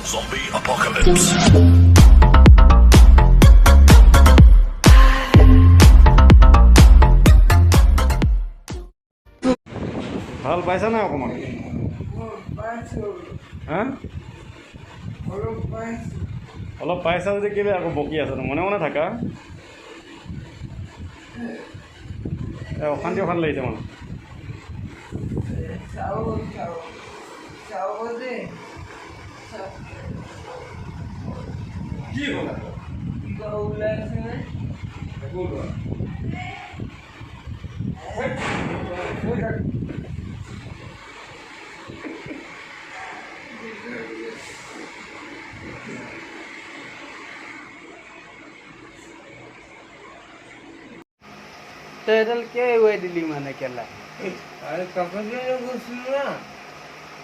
Zombie apocalypse. ভাল পাইছা নাই অকণমান? পাইছোঁ। হা? অলপ পাইছোঁ। অলপ পাইছা যদি কেলৈ আকৌ বকি আছা? মনে মনে থাকা। এই অশান্তি অশান্তি লাগিছে মানে। চাব চাব চাব দেই। কি হ'ল? কিবা ওলাইছেনে? একো ওলোৱা। তই এডাল কিয় এৰুৱাই দিলি মানে কেলা? আৰু কাকতীয়ালৈ গৈছিলোঁ না।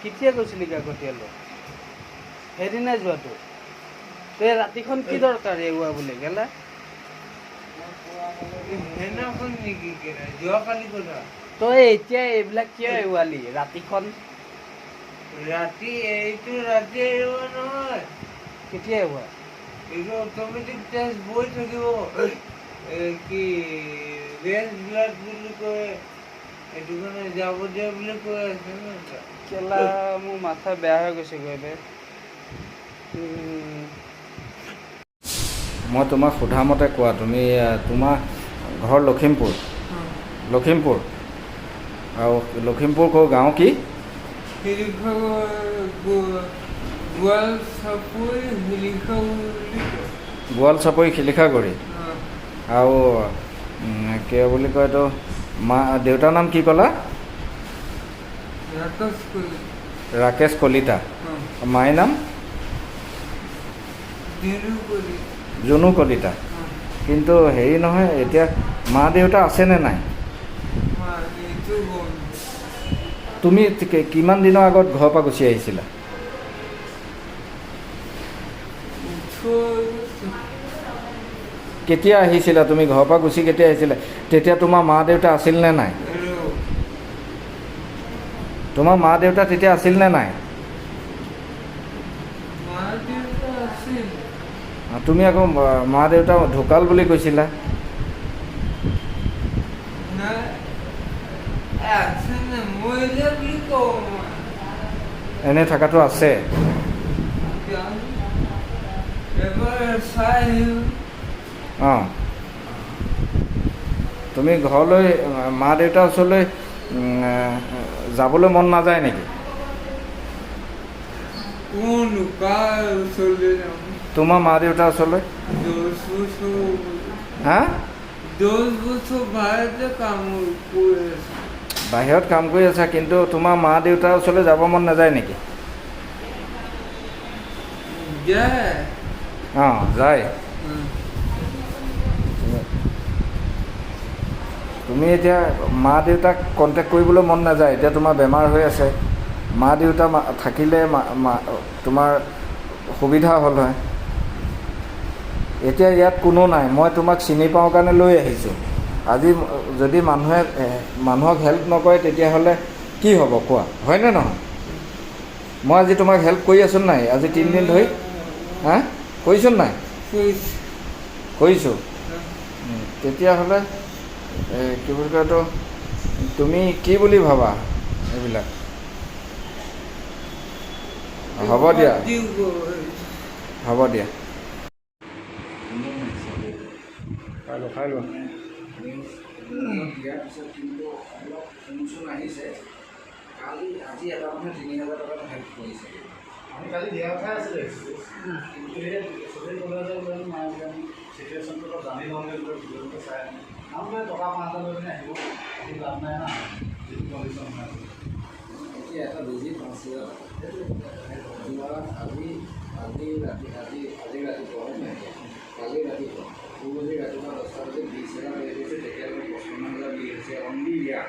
কেতিয়া গৈছিলি কাকতীয়ালৈ? সেইদিনাই যোৱাটো। তই ৰাতিখন কি দৰকাৰ এৰুৱাবলৈ কেলা? সেইদিনাখন নেকি কেলা, যোৱাকালি কথা। তই এতিয়া এইবিলাক কিয় এৰুৱালি ৰাতিখন? ৰাতি, এইটো ৰাতি এৰুৱা নহয়। কেতিয়া এৰুৱা? এইটো অট'মেটিক টেষ্ট বৈ থাকিব। এই কি ৰেষ্ট ব্লাড বুলি কয়, সেইটো কাৰণে যাব দিয়া বুলি কৈ আছে ন। কেলা, মোৰ মাথা বেয়া হৈ গৈছেগৈ বে। মই তোমাক সোধা মতে কোৱা, তুমি তোমাৰ ঘৰ লখিমপুৰ? লখিমপুৰ আৰু লখিমপুৰ ক'ৰ, গাঁও কি? গোৱাল চাপৰি শিলিখাগুৰি বুলি কয়। গোৱাল চাপৰি শিলিখাগুৰি। আৰু কি বুলি কয় এইটো, মা দেউতাৰ নাম কি ক'লা? ৰাকেশ কলিতা। ৰাকেশ কলিতা। মায়ে নাম? দিনু কলিতা। জুনু কলিতা। কিন্তু হেৰি নহয়, এতিয়া মা দেউতা আছেনে নাই? মা এইটো গম। তুমি কিমান দিনৰ আগত ঘৰৰ পৰা গুচি আহিছিলা? 18। কেতিয়া আহিছিলা তুমি ঘৰৰ পৰা গুচি, কেতিয়া আহিছিলা? তেতিয়া তোমাৰ মা দেউতা আছিল নে নাই? আৰু তোমাৰ মা দেউতা তেতিয়া আছিল নে নাই? মা দেউতা আছিল। তুমি আকৌ মা দেউতা ঢুকাল বুলি কৈছিলা। নাই, আছে নে মৰিলে বুলি কওঁ মই। এনে থকাটো আছে। জানো, এবাৰ চাই আহিম। অঁ, তুমি ঘৰলৈ মা দেউতাৰ ওচৰলৈ যাবলৈ মন নাযায় নেকি? কোন কাৰ ওচৰলৈ যাম? তোমাৰ মা দেউতাৰ ওচৰলৈ। 10 বছৰ। হা? 10 বছৰ বাহিৰতে কাম কৰি আছো। বাহিৰত কাম কৰি আছা, কিন্তু তোমাৰ মা দেউতাৰ ওচৰলৈ যাব মন নাযায় নেকি? যায়। অঁ, যায়। তুমি এতিয়া মা দেউতাক কণ্টেক্ট কৰিবলৈ মন নাযায়? এতিয়া তোমাৰ বেমাৰ হৈ আছে, মা দেউতা থাকিলে তোমাৰ সুবিধা হ'ল হয়। এতিয়া ইয়াত কোনো নাই। মই তোমাক চিনি পাওঁ কাৰণে লৈ আহিছোঁ। আজি যদি মানুহে মানুহক হেল্প নকৰে, তেতিয়াহ'লে কি হ'ব কোৱা, হয়নে নহয়? মই আজি তোমাক হেল্প কৰি আছোঁ নাই আজি 3 দিন ধৰি? হা, কৰিছোঁ নাই? কৰিছে। কৰিছোঁ। তেতিয়াহ'লে কি বুলি কয় এইটো, তুমি কি বুলি ভাবা এইবিলাক? হ'ব দিয়া। হ'ব দিয়া। খাই লোৱা, খাই লোৱা। দিয়াৰ পিছত কিন্তু অলপ ফোন চোন আহিছে। কালি আজি এটা মানুহে 3000 টকাত হেল্প কৰিছে। আমি কালি দিয়া কথাই আছিলে, কিন্তু সেই চবেই ক'লে যে বোলে নাই, আমি চিটুৱেশ্যনটো অলপ জানি লওঁগৈ, বোলে ভিডিঅ'টো চাই আহোঁ। আমি বোলে টকা 5000 লৈ পিনে আহিব আহি লাভ নাই না, যিটো কণ্ডিশ্যন হৈ আছে। এতিয়া এটা বেজি 5000 টকা। যোৱা আজি আজি ৰাতি আজি আজি ৰাতিপুৱা, হয় নাই, কালি ৰাতিপুৱা 2 বজি ৰাতিপুৱা 10টা বজাত 20,000 হৈ গৈছে। তেতিয়ালৈকে 55,000 বিল হৈছে অনলি ইয়াত।